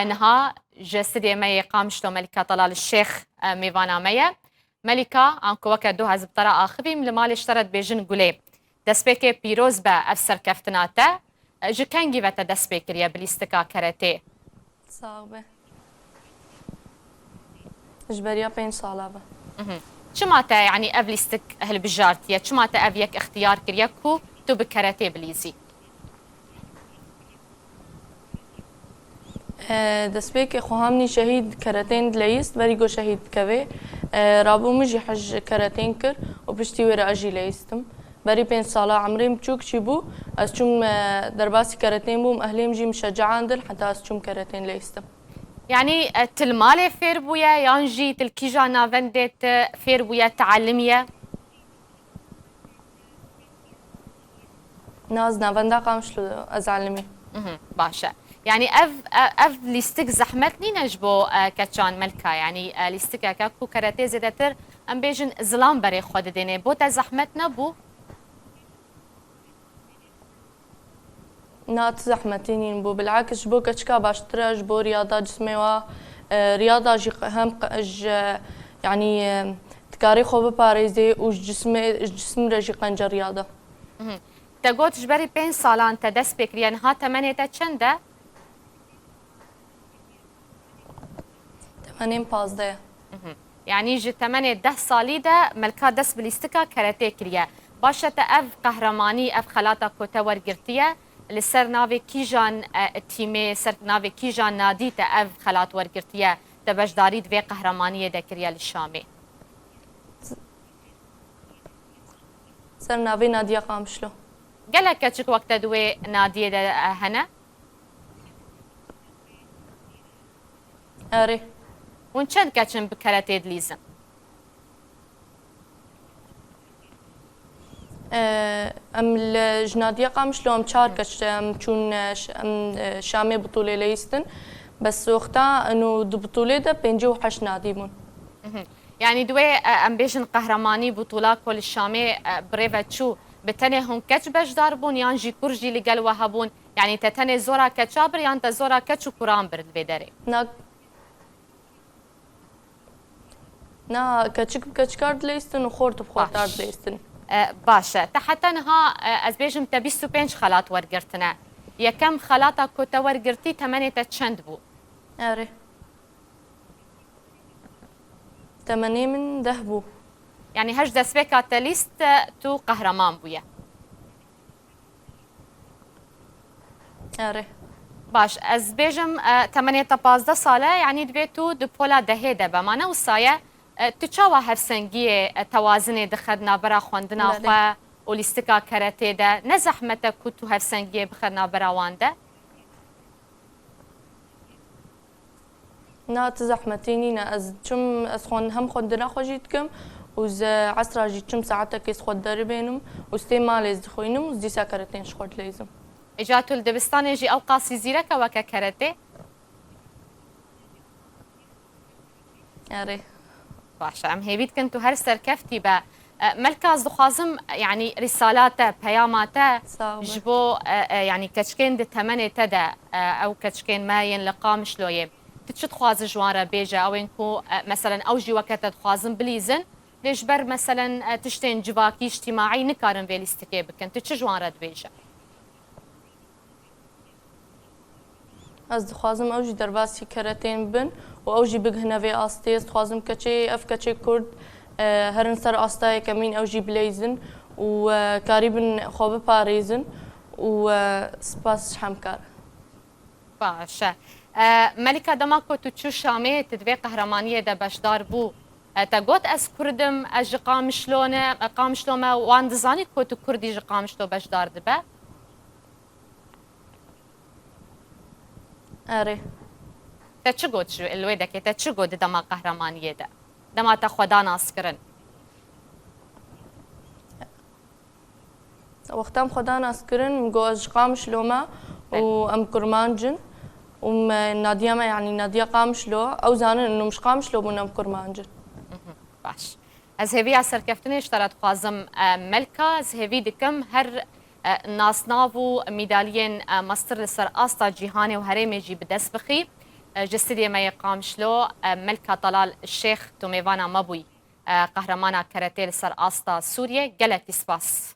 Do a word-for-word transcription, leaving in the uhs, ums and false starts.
Niha ji stûdyoyê me yê Qamişlo Melîka Telal Şêx, e, mêvana me ye. Melîka, anku weke doh ez bi te re axivîm, li malê ji te re dibêjin gulê. Destpêkê pîroz be ev serkeftina te. E, ji kengî ve te dest pê kiriye bi lîstika keretê? Sax be. Ji beriya pênc sala be. Mhm. Çima te, yanî, ev lîstik hilbijartiye? Çima te ev yek ixtiyar kiriye ku tu bi keretê bilîzî? E, destpêkê xweha min î şehîd keretên dileyîst, berî ku şehîd bikevê. E, rabû min jî hez ji keretên kir û piştî wê re ez jî leyîstim. Berî pênc sala emrê min biçûk jî bû, ez çûm, e, derbasî keretên bûm, ehlê min jî min şeceandin, heta ez çûm keretên leyîstim. Yanî, e, tu li malê fêr bûye yan jî tu li kîja navendê tu fêr bûye, tu elimiye? Na, ez navenda Qamişlo ez elimî. Mhm, baş e. Yanî ev, e, ev lîstik zehmet nîne ji bo, e, keçan Melka? Yanî, e, lîstikeke ku keretê zêdetir, em bêjin, zilam berê xwe didêne. Bo te zehmet nebû? Na, tu zehmetî nîn bû. Bilakis ji bo keçika baştir e, ji bo riyada cismê wa, e, riyada jî qe-, hem qe-, ji, yanî, e, dikarê xwe biparêzê û ji cismê, ji cism re jî qenc e riyada. Mhm. Te got ji berî pênc salan te dest pê kiriye. Niha temenê te çend e? Temenê min pazdeh e. Mhm. Yanî ji temenê deh salî de Melka dest bi lîstika keretê kiriye. Baş e, te ev qehremanî, ev xelata ku te wergirtiye, li ser navê kîjan, e, tîmê, ser navê kîjan nadî te ev xelat wergirtiye, te beşdarî di vê qehremaniyê de kiriye li Şamê? Ser navê Nadiya Qamişlo. Gelek keçik wek te di wê nadiyê de, e, hene? Erê. Hûn çend keç in bi keretê dilîzin? E, em li, ji Nadiya Qamişlo em çar keç, em çûn, e, ş-, em, e, Şamê bitûlê leyîstin. Bes wexta eno di bitûlê de pêncî û heşt nadî bûn. Mhm. Yanî di wê, e, em bêjin qehremanî bûtûla ku li Şamê, e, bi rê ve çû, bi tenê hûn keç beşdar bûn yan jî kur jî li gel we hebûn? Yanî te tenê zora keça bir yan te zora keç û kuran bir li vê derê? Na, na, keçik bi keçikar dileyistin û xort bi xortar dileyistin. E, baş e. Te heta niha, e, ez bêjim te bîst û pênc xelat wergirtine. Yekem xelata ku te wergirtî temenê te çend bû? Erê. Temenê min deh bû. Yanî her ji destpêka te lîst, e, tu qehreman bûye. Erê. Baş, ez bêjim, e, temenê te pazdeh sal e, yanî divê tu di pola dehê de be. Ma ne wisa ye, e, tu çawa hevsengiyê, e, tewazinê dixe di navbera xwendina xwe û lîstika keretê de? Ne zehmet e ku tu hevsengiyê bixe navbera wan de? Na, ti zehmetî nîne. Ez çim, ez xwend-, hem xwendina xwe jî dikim û ez esra jî çim saetekê ez xwe deribênim û stê malê ez dixwînim û dîsa keretên ji xwe dileyzim. Îca tu li dibistanê jî ew qasî zîrek e weke keretê? Erê. Baş e, em hêvî dikin tu her serkeftî be. E, Melka, ez dixwazim, yanî rîsala te, peyama te ji bo, e, e, yanî keçikên di temenê te de, e, ew keçikên me yên li Qamişloyê, tu çi dixwazî ji wan re bêje? Ew ên ku, e, meselen ew jî weke te dixwazin bilîzin, lê ji ber meselen, e, tiştên civakî, îctîmaî nikarin vê lîstikê bikin. Tu çi ji wan re dibêje? Ez dixwazim ew jî derbasî keretên bin û ew jî bigihine vê astê. Ez dixwazim keçê, ev keçê Kurd, e, herin ser asta yekemîn, ew jî bileyzin û, e, karîbin xwe biparêzin û, e, spas ji hemkar. Baş e. E, Melîka, dema ku tu çû Şamê, tu di vê qehremaniyê de beşdar bû. E, te got, ez Kurd im, ez ji Qamişlo ne, Qamişlo me, wan dizanî ku tu Kurdî ji Qamişlo beşdar dibe? Erê. Te çi got ji, li wê dekê te çi got di dema qehremaniyê de? Dema te xwe da naskirin? Wexta em xwe da naskirin, min got ez ji Qamişlo me û em kurmanc in û me nadiya me, yanî nadiya Qamişlo, ew zanin û min ji Qamişlo bûn, em kurmanc in. Mhm, baş. Ez hêviya serkeftinê ji te re dixwazim, e, Melka. Ez hêvî dikim her, e, nasnav û mîdaliyên, e, mestir li ser asta cîhanê û herêmê jî bi dest bixî. E, ji stûdiyê me yê Qamişlo, e, Melka Talal Şêx, tu mêvana me bûyî. E, qehremana keretê li ser asta Sûriyê, gelekî spas.